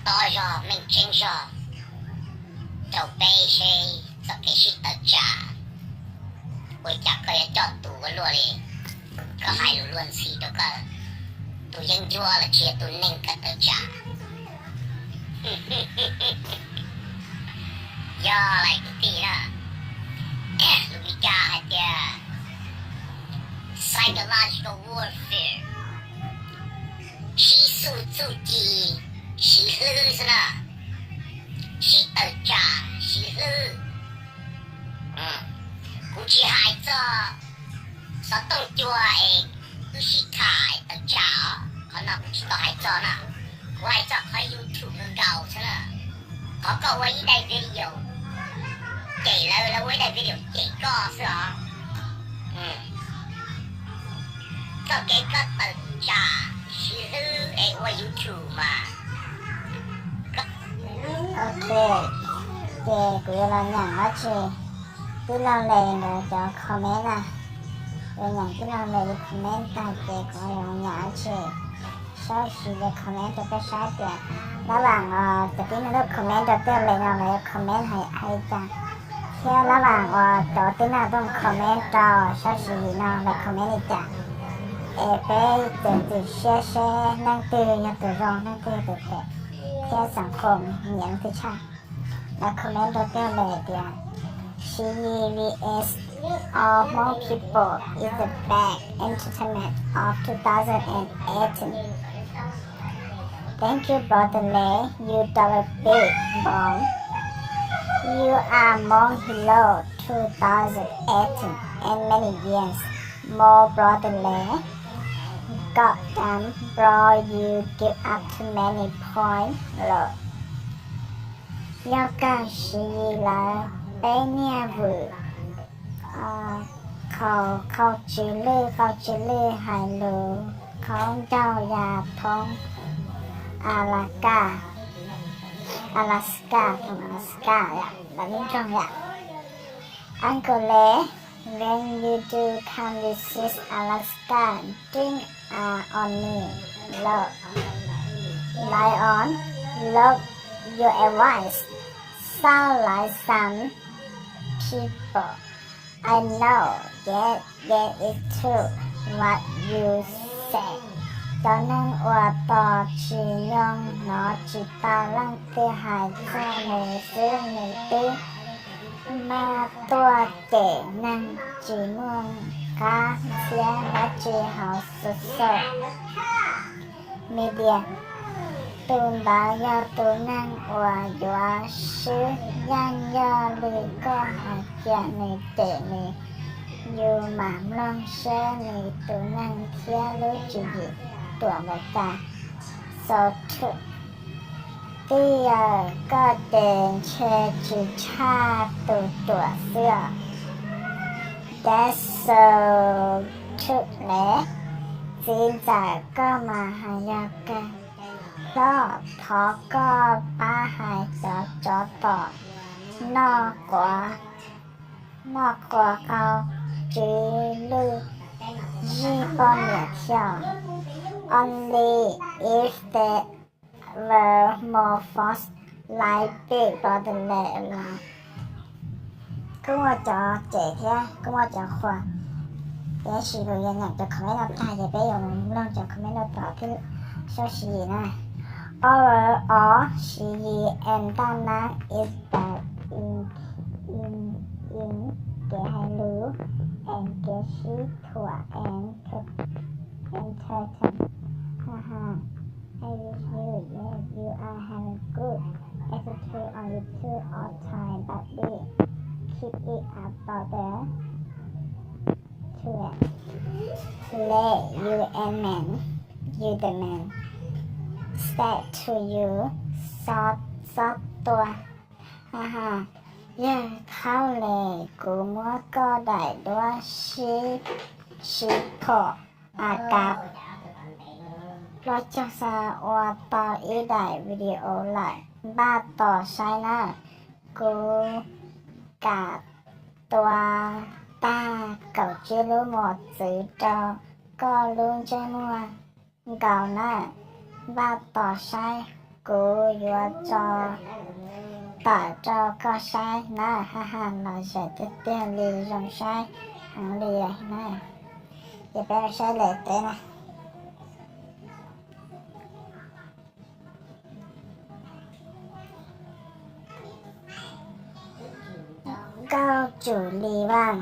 tob zog meej tseeb zog rau peb seb txoj kev sib tawm tsam ua cas koj yuav coj tus ua luaj li. Koj hais lus luag ntxhi rau koj tus yeeb ncuab los tsis yog tus neeg koj tawm tsam. Yog lais kwv tij na, lus Meskas hais tias psychological warfare, sib xuj txuj ci, siv hlwb xwb na, sib tawm tsam siv hlwb. Kuv tsis hais txog xov tooj cua es wb sib tham tawm tsam os, qhov no kuv tsis tau hais txog na. Kuv hais txog qhov YouTube nkaus xwb na. Qhov koj ua ib daim video cem lawv, lawv ua ib daim video cem koj xwb os. Txoj kev koj tawm tsam siv hlwb es ua YouTube mas. Ok, ces kuv yuav los nyeem dab tsi, tij laug Les nkawd cov comment na. Yuav nyeem tij laug Les comment tag ces kuv yuav los nyeem dab tsi, saib xyuas comment rau peb saib tias lab vam os, cov tib neeg tuaj comment rau tij laug Les no lawv yuav comment hais li cas, thiab lab vam uas cov tib neeg tuaj comment rau saib xyuas no lawv comment li cas, es peb txiav txim siab seb leej twg yog tus zoo leej twg yog tus phem, thiab xeem khoom nyiam leej twg tshaj. Lawv comment rau tij laug Les tias, Siv Yis vs all Hmong people is the best entertainment of two thousand and eighteen. Thank you, brother Les. You drop a big bomb. You are Hmong hero two thousand eighteen and many years more, brother Les. God damn, bro, you give up too many points, lol. Yog kawg, Siv Yis lawv peb niag vwm, qhau, qhau tsis lwj, qhau tsis lwj hais lus, qhau ncaug ya thoob Alaska, Alaska, thoob Alaska yom, lawv lub nroog yom. Uncle Les, when you do come visit Alaska, drink a on me, lol. Lion, love your advice. Sound like some people I know. Yes, yes, it's true what you say. Cov neeg uas tos tsis nyoog hnov tsis tau leej twg hais txog nws xwb, nws twb maj tuaj cem neeg tsis muaj qab ntxhiab dab tsi hauv social media. Tus ntawd yog tus neeg uas yuav swb, yeej yog li koj hais tias nws cem nws, yus mam mloog seb nws tus neeg thiab lub tswv yim ruam npaum cas. So true. Tij yawm, koj ces ntshe tsis tshaj tus ruam xwb os. That's so true, Les. Txiv ntxawm, koj mas hais yog kawg. Hlob, thov koj pab hais cov tsov tom noj quav, noj quav qau, tsw lwj zij poj niam thiab. Only if they were more force like big brother Les. Kuj muaj cov cem thiab kuj muaj cov qhuas. Tab sis kuv yuav nyeem cov comment no tag ces peb yuav mloog cov comment no tom thiab. Saib Siv Yis na. Overall, Siv Yis and Daj Nab is bad in, in, in kev hais lus and kev sib thuam and entertain. Haha. I wish you, yes, you are having good attitude on YouTube all time, buddy. Keep it up, brother. Let you and man, you the man. Stay to you. Xob, xob tua. Haha. Yawg Thaub Les, kuv muab koj daim duab sib, sib phom a kas. Hlob Caug Xab ua tau ib daim video lawm, npaj tos saib na. Kuv kam tua tag kaum tsib lub mos txwv rau koj lub ntsej muag nkaus na, npaj tos saib. kuv yuav tso tawm rau koj saib na. Ha ha, los zem tiag tiag li, zoo saib heev li na. Ces peb saib lem teb na. Nkauj Tsum Lis Vaj,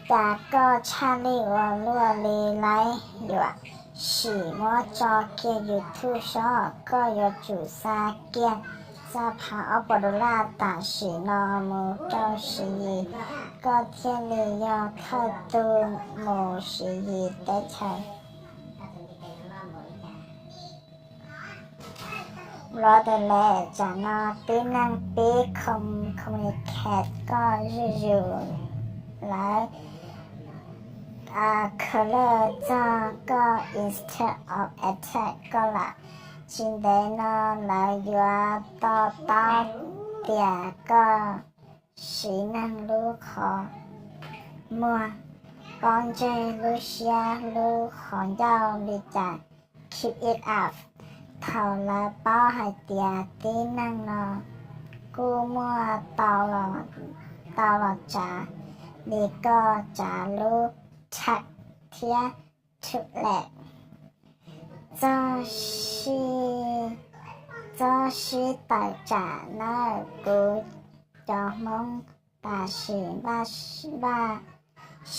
cas koj tshaj lij ua luaj li lauj, yuav sim muab tso kiag YouTube sob, koj yuav tsum xa kiag txoj phav ob puas dollar tam sim no mus rau Siv Yis, koj thiaj li yog thawj tug mus Siv Yis teb chaws. Los tes lem tsam no tib neeg pib communicate koj zuj zus, lawv color txog koj instead of attack koj lawm. Tsis ntev no lawv yuav to taub tias koj siv neeg lub qhov muag, pob ntseg, lub siab, lub qhov ncauj li cas. Keep it up. Thaum lawv paub hais tias tib neeg no kuj muaj tau los tsav li koj tsav lub tag thiab too late. Txoj sib, txhob sib tawm tsam nawb kuv cov Hmoob, tam sim npaj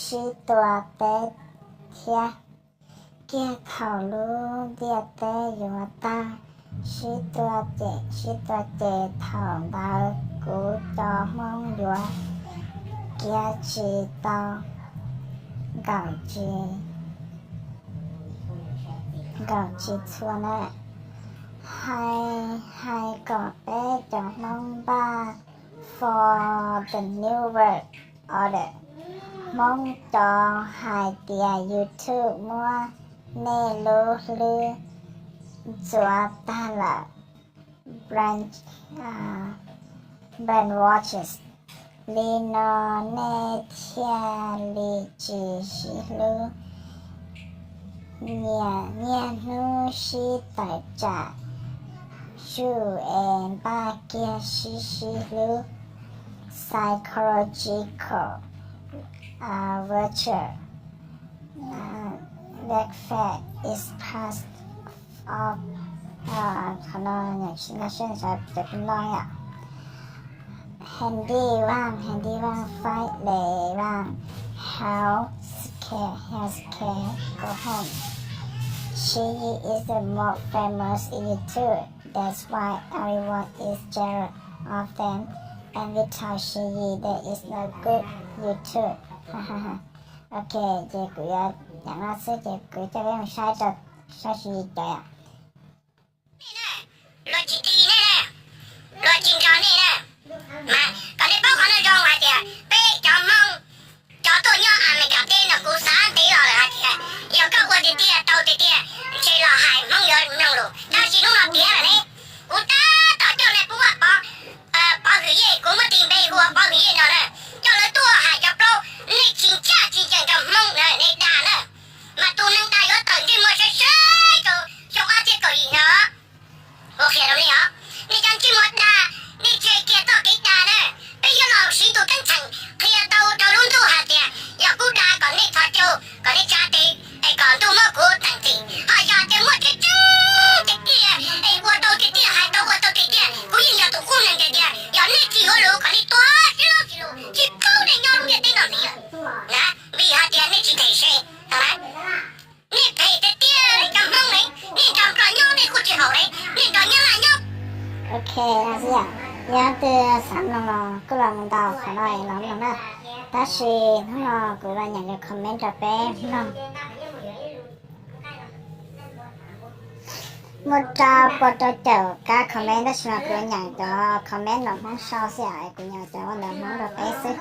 sib tua teb thiab. Kiag thaum lub ntiaj teb yuav tag, sib tua ces, sib tua ces thaum ntawd kuv cov Hmoob yuav kiav tsis tau, nkaum tsis, nkaum tsis txhua na. Hais, hais kom peb cov Hmoob npaj for the new world order. Hmoob cov hais tias YouTube muab nej lub hlwb ntxuav tag lawm, brain, brainwashes, li no nej thiaj li tsis sib hlub. Nyias niaj hnub sib tawm tsam, sub es npaj kiag sib sib hlub. Psychological warfare, warfare is part of, qhov no nyam tsis nkag siab cov Pub Loj yom. Handy Vaj, Handy Vaj, Fight Leh Vaj, Health Care, Health Care, Go Home. Siv Yis is the most famous in YouTube. That's why everyone is jealous of them. And without Siv Yis, there is no good YouTube. Ok, ces kuv yuav nyob no xwb ces kuv coj peb mus saib rau, saib Siv Yis cov yom. Luag tsis ti nej na, luag tsis nrog nej na. Mas kom nej paub qhov no zoo hais tias peb cov Hmoob, cov tuaj nyob Amelikas teb no kuv xav ntev los lawm hais tias yog koj ua tiag tiag tau tiag tiag ntshe los hais Hmoob yuav mloog lus, tab sis hnub no tiav lawm ne. Kuv tab tom coj nej pub ua Pov, Pov Hwm Yej, kuv muab tis npe hu ua Pov Hwm Yej no na, coj lawv tuaj hais cov plaub, nej tsis ncaj tsis ncees rau Hmoob na, nej dag na. Mas tus neeg dag yuav tawm ntsej muag saib saib rau xyoo ob txhiab kaum yim no. Kuv qhia rau nej os, nej cov ntsej muag dag, nej tseg kiag txoj kev dag na. Peb yuav los siv tus teeb txheem qhia tau rau lub ntuj hais tias yog kuv dag kom nej thov caw, kom nej tsa tes, es kom ntuj muab kuv teem txim. Ho yog tias muaj tseeb tseeb tiag tiag es ua tau tiag tiag, hais tau ua tau tiag tiag, kuv yeej yog tus qub neeg tiag tiag. Yog nej tsis yuav lus kom nej tuag tsis lus, tsis pub nej nyob lub ntiaj teb no ntxiv lawm. Vim hais tias nej tsis them se. Nej phem tiag tiag li cov Hmoob ne, nej nrog Nplog nyob nej kuj tsis haum li, nej nrog Nyab Laj nyob. Ok, yog twg xav mloog los kuj los mus ntaus qhov no los mloog na. Tab sis hnub no kuv los nyeem cov comment rau peb mloog. Muaj rau pua rau caum kab comment tab sis mas kuv nyeem cov comment los Hmoob sau xwb, kuv nyeem cov ua ntawv Hmoob rau peb xwb.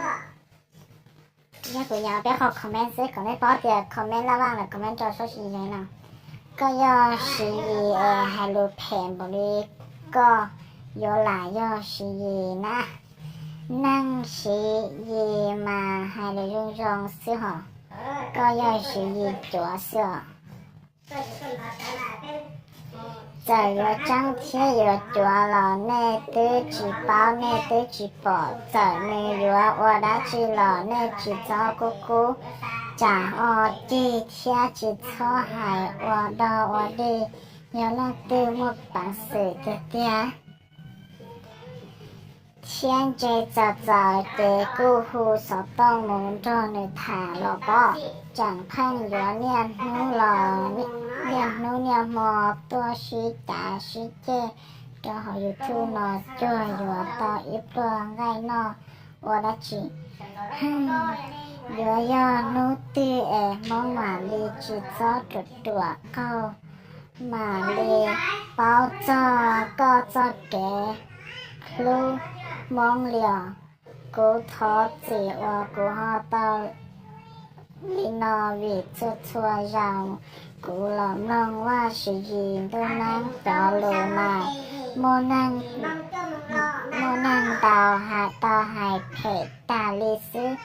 Yog kuv nyeem peb qho comment xwb kom nej paub tias comment laj vaj los comment rau Siv Yis no. Koj yog Siv Yis es hais lus phem npaum li koj yuav lam yog Siv Yis na. Neeg Siv Yis mas hais lus zoo zoo xwb hos. Koj yog Siv Yis cuav xwb os. Txawm yuav tseeb thiab yuav cuav los nej twb tsis paub, nej twb tsis pom. Txawm nws yuav ua dab tsi los nej tsis txhob kub kub. Tsam ho cig thiab tsis txhob hais ua dog ua dig. Yog leej twg muaj peev xwm tiag tiag thiab ntse txaus txaus ces kuj hu xov tooj mus nrog nws tham los pom. Tseem pheej yuav niaj hnub los niaj hnub niaj hmo tuaj sib cav sib ceg rau hauv YouTube no, cuag yuav tau ib pluag nqaij noj ua dab tsi. Yuav yog hnub twg es Hmoob mam li tsis txhob ruam ruam qaug, mam li paub txog koj txoj kev hlub Hmoob li os. Kuv thov txim uas kuv ho tau li no vim txhua txhua zaus kuv los mloog Vaj Siv Yis Ntuj Neeb cov lus mas muaj neeg ntau hais tau hais phem tag li xwb.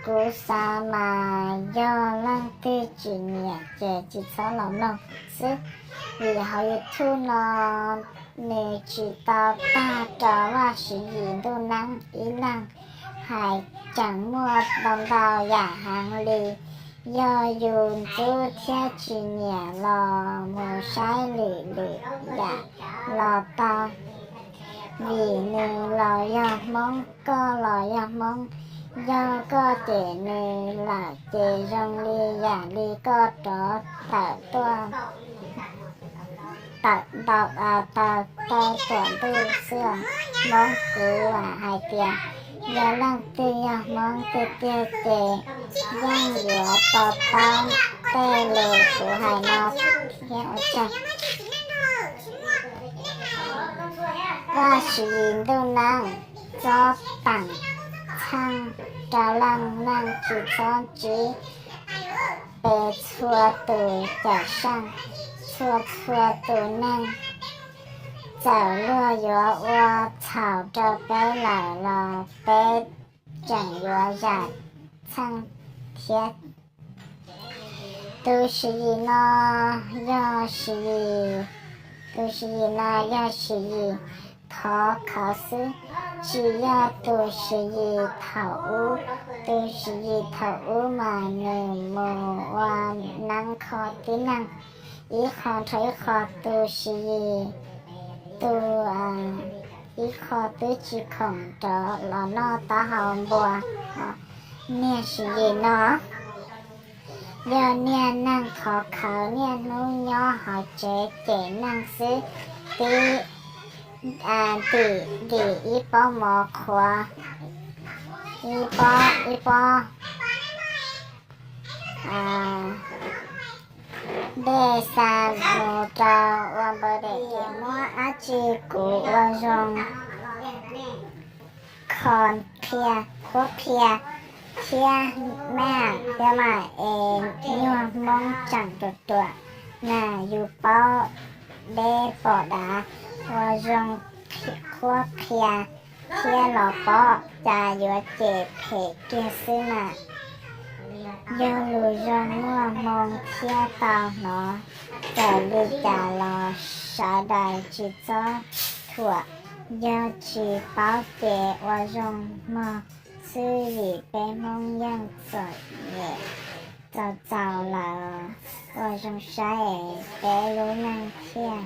Kuv xav mas yog leej twg tsis nyiam ces tsis txhob los mloog xwb, vim hauv YouTube no nws tsis tau tag rau Vaj Siv Yis Ntuj Neeb ib leeg hais. Tseem muaj ntau ntau yam heev li. Yog yus ntxub thiab tsis nyiam los mus saib lwm lwm yam los tau, vim nws los yog Hmoob, koj los yog Hmoob. Yog koj cem nws lawm ces zoo li yam li koj rov tawm tuaj tawm ntau, tawm tuam ntuj xwb. Hmoob, kuv vam hais tias yog leej twg yog Hmoob tiag tiag ces yeej yuav to taub tej lus kuv hais no thiab ua tsaug. Vaj Siv Yis Ntuj Neeb, txhob teem txheej rau leej neeg, tsis txhob ntsib pes txhua tus cawm seej, txhua txhua tus neeg. Txawm luag yuav ua txhaum rau peb lawm los peb tseem yuav zam txheej thiab. Tus Siv Yis no yog Siv Yis, tus Siv Yis no yog Siv Yis thov khawv xwb, tsis yog tus Siv Yis thaum ub. Tus Siv Yis thaum ub mas nws mus ua neeb kho tib neeg, ib qho nrho ib qho. Tus Siv Yis, tus ib qho twb tsis khoom rov los noj taub hau npua. Niag Siv Yis no yog niag neeg thov khawv, niaj hnub nyob hauv tsev cem neeg xwb. Tib ntim ntim ib pob mov qhuav, ib pob, ib pob dej xa mus rau ua npawg daim tias muab dab tsi kuv ua zoo kho qhia, qhuab qhia thiab maj thiab mas es nyuag Hmoob tseem ruam ruam na, yus paub deb pom dav ua zoo qhuab qhia thiab los pom cas yuav cem phem kiag xwb mas. Yog lus zoo muaj hmoo thiab tau hnov, txawm li cas los sawv daws tsis txhob thuam. Yog tsis paub ces ua zoo mog xwb vim peb Hmoob yeej txom nyem txaus txaus lawm. Ua zoo saib es peb lub neej thiaj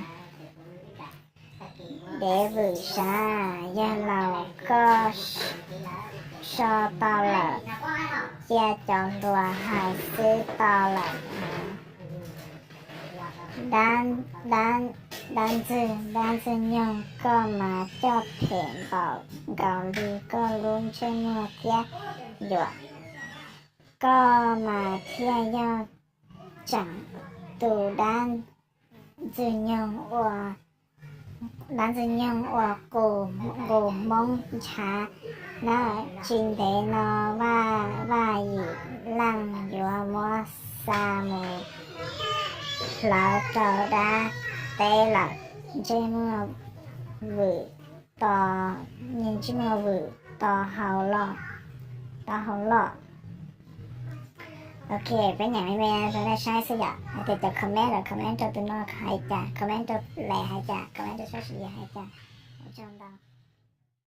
dev vwm sav. Yawg laus koj so tau lawm, cia cov hluas hais xwb tau lawm. Dab ntxwg, dab ntxwg nyoog, koj mas coj phem npaum nkaus li koj lub ntsej muag thiab yuam. Koj mas thiaj yog tseem tus dab ntxwg nyoog ua, dab ntxwg nyoog ua qus nqus Hmoob ntshav na. Tsis ntev no Vaj, Vaj Yim Leej yuav muab xa mus hlawv rau dab teb lawm. Ntsej muag vwm to, ntsej muag vwm to hau loj, to hau loj. Ok, peb nyeem me me rau nej saib xwb yom. Hais tias cov comment los comment rau tus no hais cas, comment rau Lem hais cas, comment rau Sab Sim Yis hais cas. Ua tsaug ntau.